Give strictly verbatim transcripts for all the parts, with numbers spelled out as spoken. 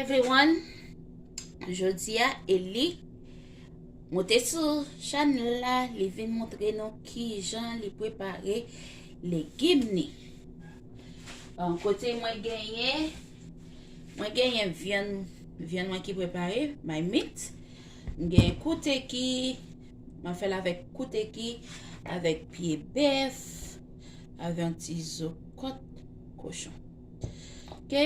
Everyone, jodi a Eli moute sou chanèl la, li vin montre nou kijan li prepare legim ni. An, kote mwen genyen, mwen genyen vyann, vyann mwen ki prepare, my meat. Mwen genyen kouteki, mwen fè l avèk kouteki, avèk pye bèf, avèk yon ti zo kòt kochon. Ok?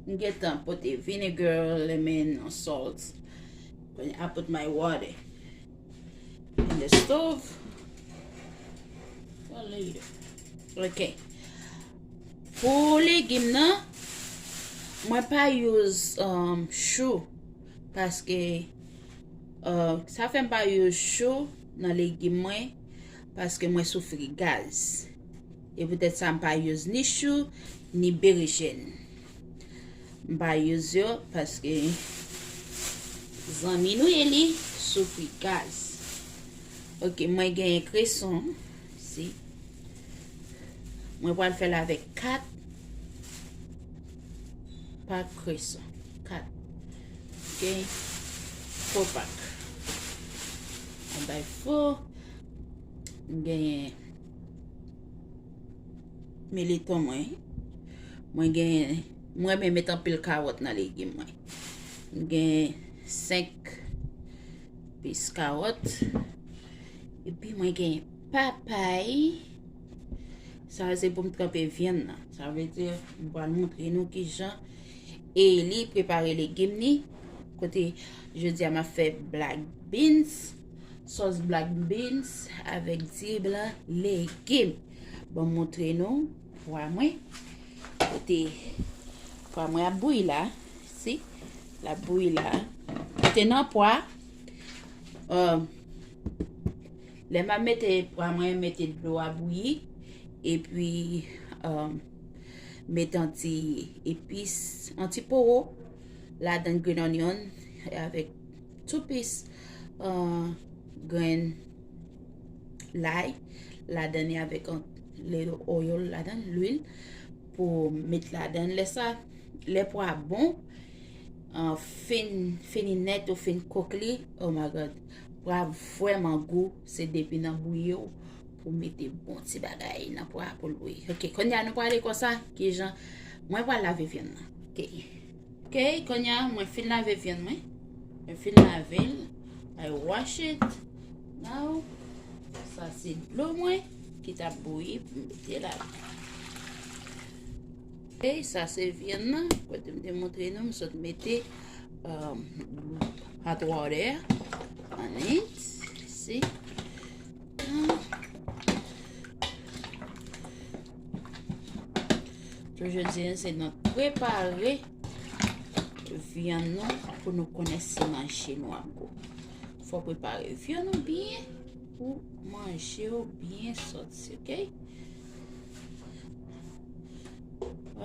M gentan pote vinegar, lemon, salt. I put my water in the stove. For later. Ok. Pou legim nan, mwen pa use um, chou paske uh, sa fè m pa use chou nan legim mwen paske mwen soufri gaz. E poutèt sa m pa use ni chou ni berejèn. M pa use yo paske zanmi nou Eli soufri gaz. Ok, mwen genyen kreson. Si. Mwen pral fè l avèk kat pak kreson. Kat. Ok. Fo pak. An bay fo. M genyen militon mwen. Mwen gen, mwen renmen met anpil kawòt nan legim mwen. M gen senk pis kawòt. Epi mwen gen papay. Sa se pou m tranpe vyann nan. Sa vle di, m pral montre nou kijan Eli prepare legim ni. Kote jodi a m ap fè black beans, sòs black beans avèk di blan legim. Bon, m montre nou pwa mwen. Kote pwa mwen ap bouyi la. Si, l ap bouyi la. Kote nan pwa, um, lè m ap mete pwa mwen, mete dlo a bouyi. Epi, um, mete yon ti epis, yon ti powo. Ladan green onion, avèk two pis, uh, grenn lay ladan li avèk yon little oil ladan, lwil pou met ladan. Lè sa, lè pwa bon, uh, fin, fini nèt ou fin kouk li, oh my God, pwa vrèman gou, se depi nan bouyi w pou mete bon ti bagay nan pwa pou l bouyi. Ok, kounye a nou prale konsa, kijan mwen pral lave vyann nan. Ok. Ok, kounye a, mwen fin lave vyann mwen. Mwen fin lave l. I wash it. Now, sa se dlo mwen ki t ap bouyi pou m mete la. Ok, sa se vyann nan. Kote m te montre nou, m sot mete, um, hot water on it. Si. Tou jodi a, se nan prepare vyann nou pou nou konnen si manje nou ap gou. Fò prepare vyann ou byen pou manje ou byen sòti, ok?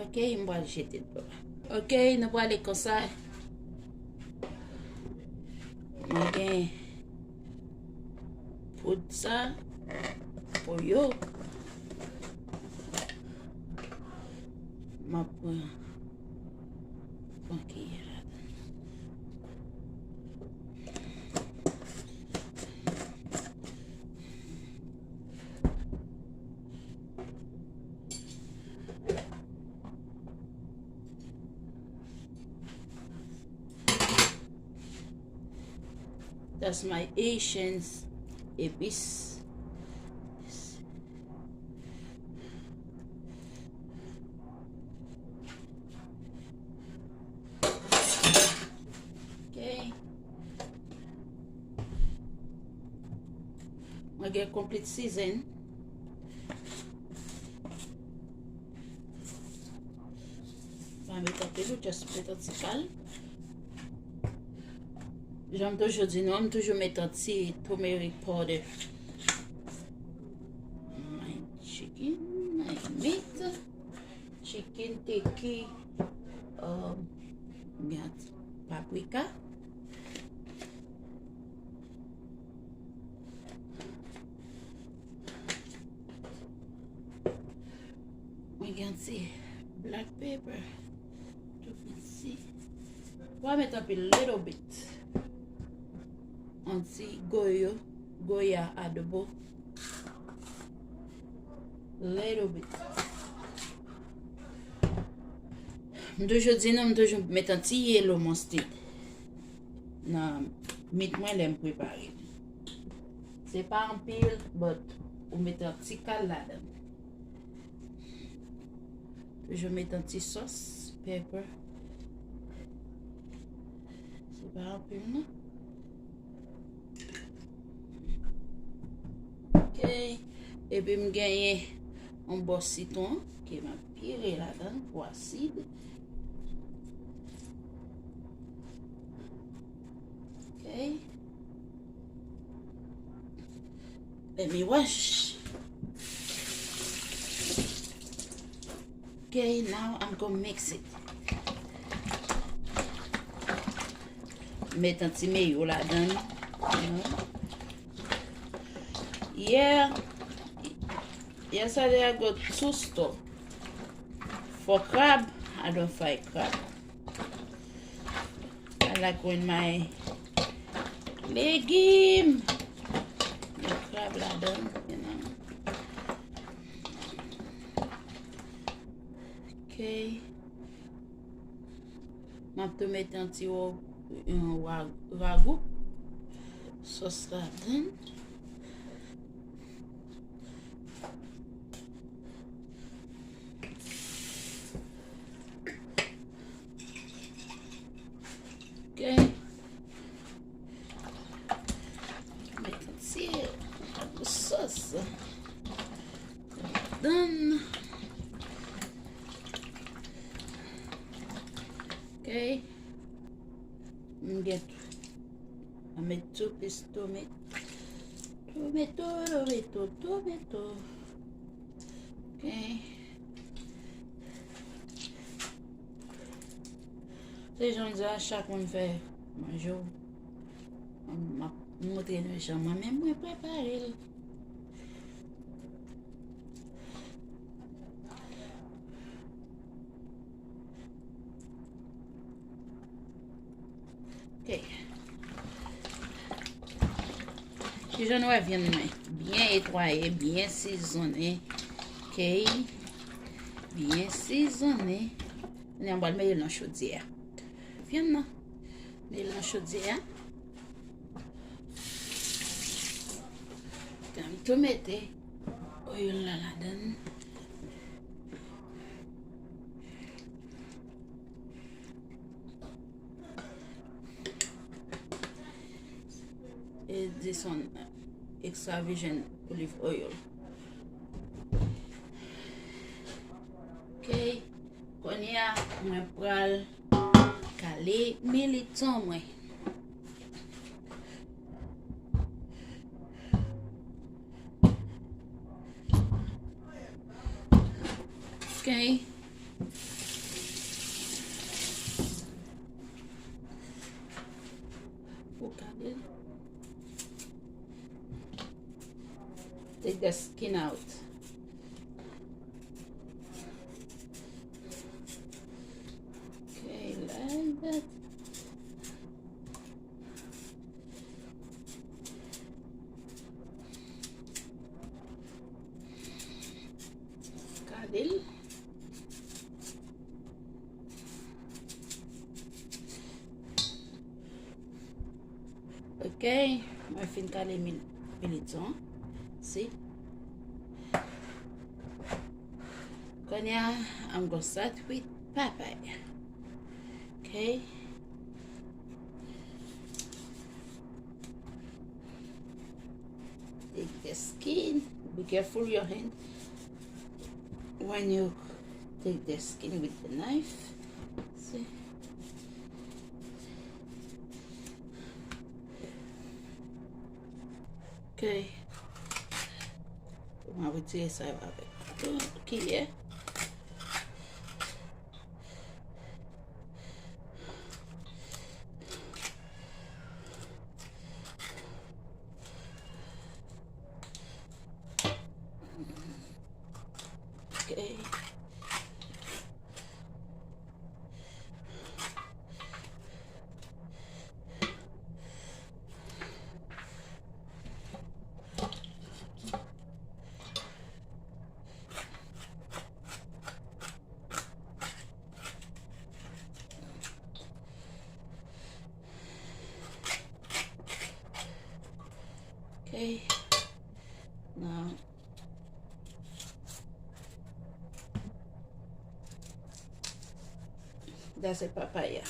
Ok, m pral jete dlo la. Ok, nou prale konsa. Mwen gen poud sa pou yo. M ap pran, pran kiyè ladan. That's my Haitian epis. Ok. Mwen gen complete season. Pa met anpil, ou just met yon ti kal. Jan m toujou di nou, m toujou met yon ti turmeric powder. My chicken, my meat. Chicken, turkey, um, m gen paprika. Mwen gen ti black pepper. Let's see. Ou pa met anpil, little bit. Yon ti goyo, goya adobo. Little bit. M toujou di nou, m toujou met yon ti yellow mustard nan meat mwen lè m prepare l. Se pa anpil, but ou met yon ti kal ladan. Toujou met yon ti sòs, pepper. Se pa anpil, non. Ok. Epi m genyen yon bò sitwon ke m ap pire ladan l pou asid. Ok. Let me wash. Okay, now I'm gonna mix it. Met yon ti mayo ladan l. You know? Yeah. Yesterday I go to store for crab. I don't find crab. I like when my legim. Gen krab ladan, you know. Ok. M ap tou mete yon ti wo-, yon wa-, ragou. Sòs ladan. Ok. Met yon ti sòs ladan. Ok. M gen tou. I met two piece tomato. Tomato, tomato, tomato. Ok. Se jan m di a, chak moun fè manje w. M ap montre nou jan mwen menm mwen prepare l. Ok. Kijan nou wè vyann mwen? Byen netwaye, byen sezonnen. Ok. Byen sezonnen. Kounye a m pral mete l nan chodyè a. Vyann nan. Mete l nan chodyè a. Epi m tou mete oil la ladan l. E this one, extra virgin olive oil. Ok. Kounye a, mwen pral kale militon mwen. Ok. Pou kale. Take the skin out. Ok, like that. Gade l. Ok, mwen fin kale mil-, militon. Si. Kounye a, I'm gonna start with papaya. Ok. Take the skin. Be careful your hand when you take the skin with the knife. See? Ok. Mwen retire sa yo avèk kiyè. Ok. Nan. Sa se papaya.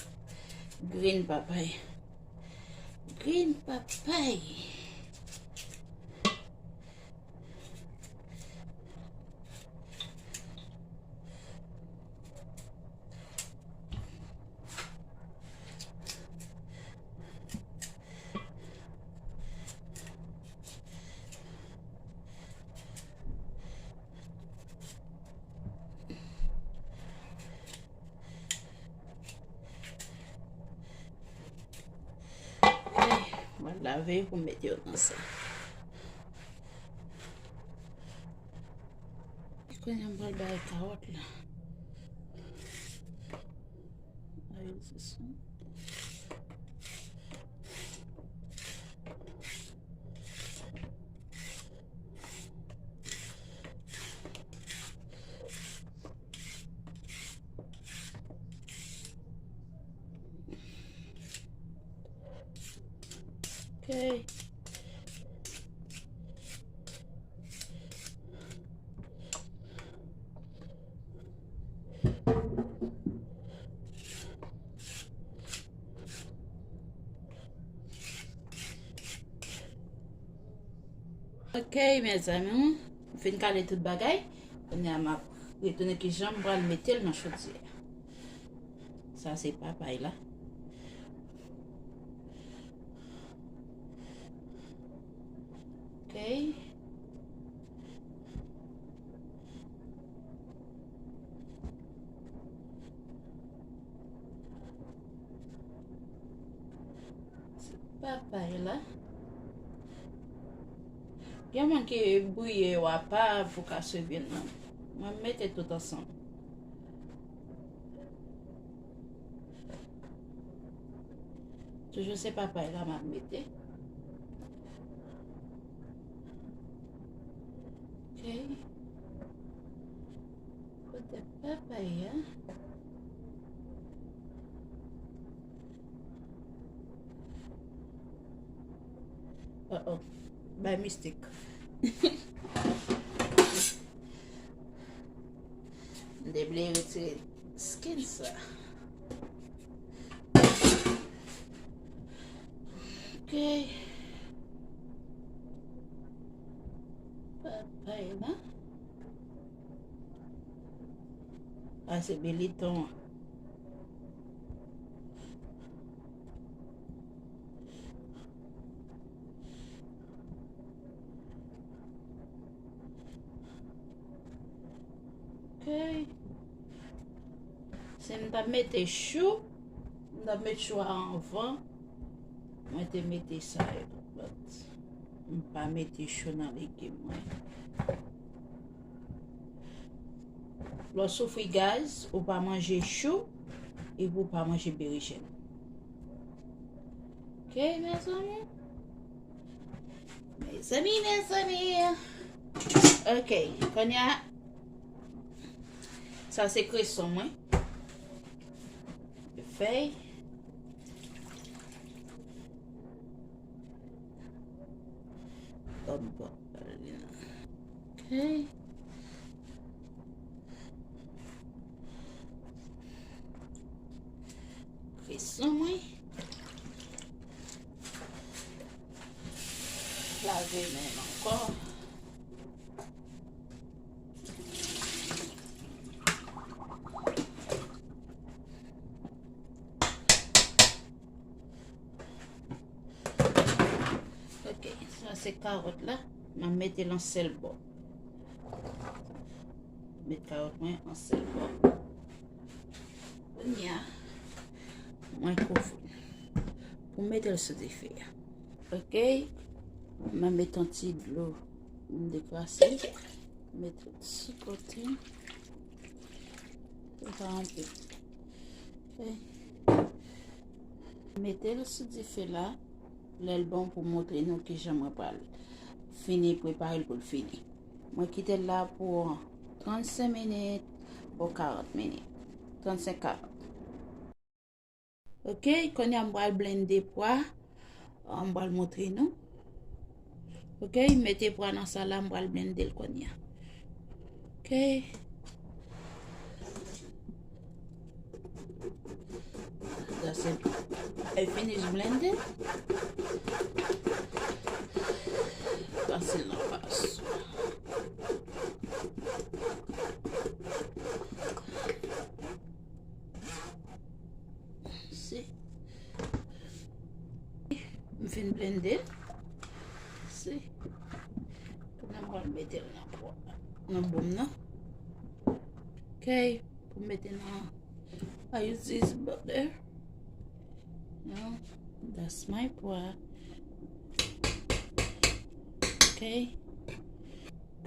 Green papaya. Green papaya. Mwen lave pou m mete yo nan sa. Kounye a m pral bay kawòt la. Ay, se sa. Ok. Ok, mezanmi, m fin kale tout bagay. Kounye a m ap retounen kijan m pral mete l nan chodyè. Sa se papay la. Ok. Papay la. Gen moun ki briye yo apa pou ka swiv youn nan. Mwen mete tout ansanm. Toujou se papay la m ap mete. Ok. Kote papay a? Oh, oh. By mistake. M te bliye retire skin sa. Ok. Papay la. A se beliton an. Ok. Si m t ap mete chou, m t ap met chou a anvan. Mwen te mete sa yo. But m pa mete chou nan legim mwen. Lè w soufri gaz, ou pa manje chou, epi ou pa manje berejèn. Ok, mezanmi? Mezanmi, mezanmi. Ok, kounye a, sa se kreson mwen. Fèy. Bon, bon. Ok. Kreson mwen. Lave men m ankò. Ok, sa se kawòt la. M ap mete l an sèl bò. Met kawòt mwen an sèl bò. Kounye a, mwen kouvri l pou m mete l sou dife a. Ok, m ap mete yon ti dlo, m deklase, mete l sou kote. Se pa anpil. Ok. Mete l sou dife la, lè l bon pou montre nou kijan mwen pral fini prepare l pou l fini. Mwen kite l la pou trannsenk minit, bon karant minit. Trannsenk karant. Ok, kounye a m pral blende pwa. M pral montre nou. Ok, mete pwa nan sa la, m pral blende l kounye a. Ok. That's it. I finish blending. Pase l nan paswa. Si. M fin blende. Si. Kounye a m pral mete l nan pwa, nan boul nan. Ok. Pou m mete nan, I use this butter. No, that's my pwa. Ok.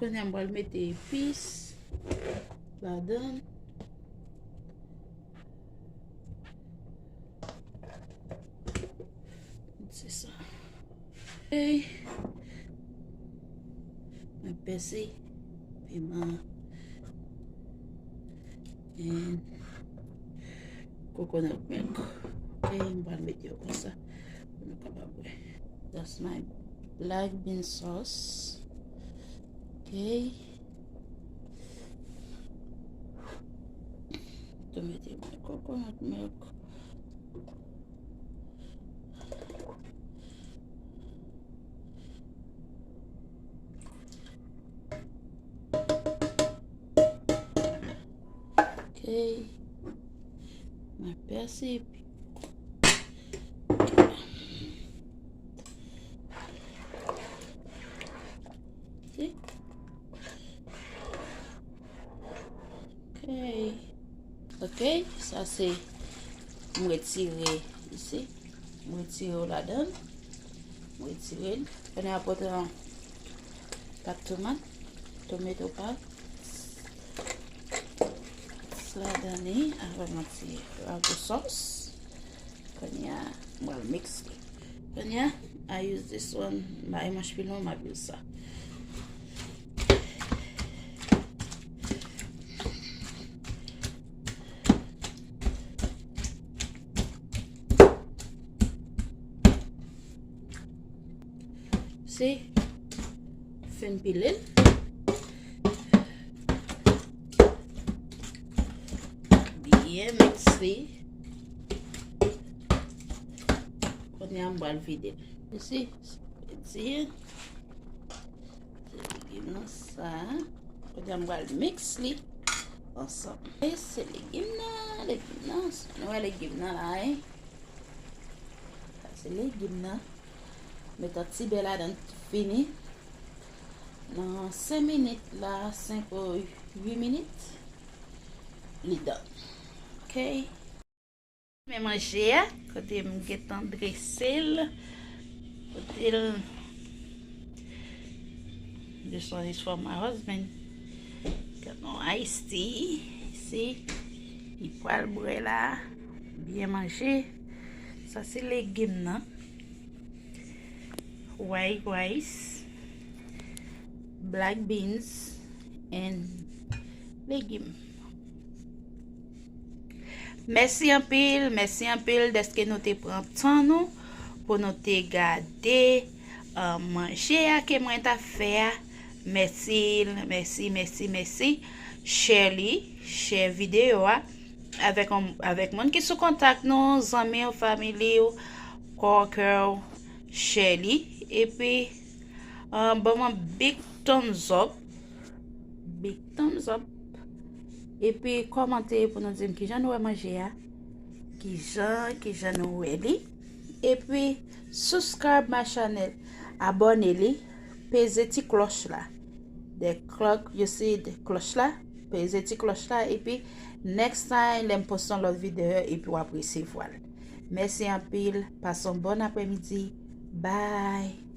Kounye a m pral mete epis ladan. Se sa. Ok. Mwen pèse piman and coconut milk. Ok, m pral mete yo konsa pou nou kapab wè. That's my black bean sauce. Ok. Tou mete mwen coconut milk. Ok. Mwen pèse epi. Ok. Ok. Ok, sa se, m retire isi. M retire yo ladan. M retire l. Kounye a pote yon pat tomat, tomato paste. Ladan li, avè yon ti rago sòs. Kounye a, m pral mix li. Kounye a, I use this one. M pa gen manch pilon, m ap use sa. Si, fin pile l. Byen mix li. Kounye a m pral vide l. You see? It's here. Se legim nan sa. Kounye a m pral mix li ansanm. E se legim nan, legim nan. Nou wè legim nan la, wi. Sa se legim nan. Met yon ti bè ladan, fini. Nan senk minit la, senk ou uit minit, li done. Ok. Men manje a, kote m gentan drese l. Kote l, this one is for my husband. Got no iced tea. Si, li pral bwè la. Byen manje. Sa se legim nan. White rice, black beans, and legim. Mèsi anpil, mèsi anpil dèske nou te pran tan nou pou nou te gade, uh, manje a ke mwen t ap fè a. Mèsi, mèsi, mèsi, mèsi. Share li, share videyo a avèk, avèk moun ki sou kontak nou, zanmi w, famili w, kò kè w, share li. Epi, uh, ban mwen big thumbs up. Big thumbs up. Epi kòmante pou nou di m kijan nou wè manje a. Kijan, kijan nou wè li. Epi subscribe my channel. Abòne li. Peze ti klòch la. The clock, you see the klòch la. Peze ti klòch la. Epi next time, lè m poste yon lòt videyo, epi w ap resevwa l. Mèsi anpil. Pase yon bòn aprèmidi. Bye.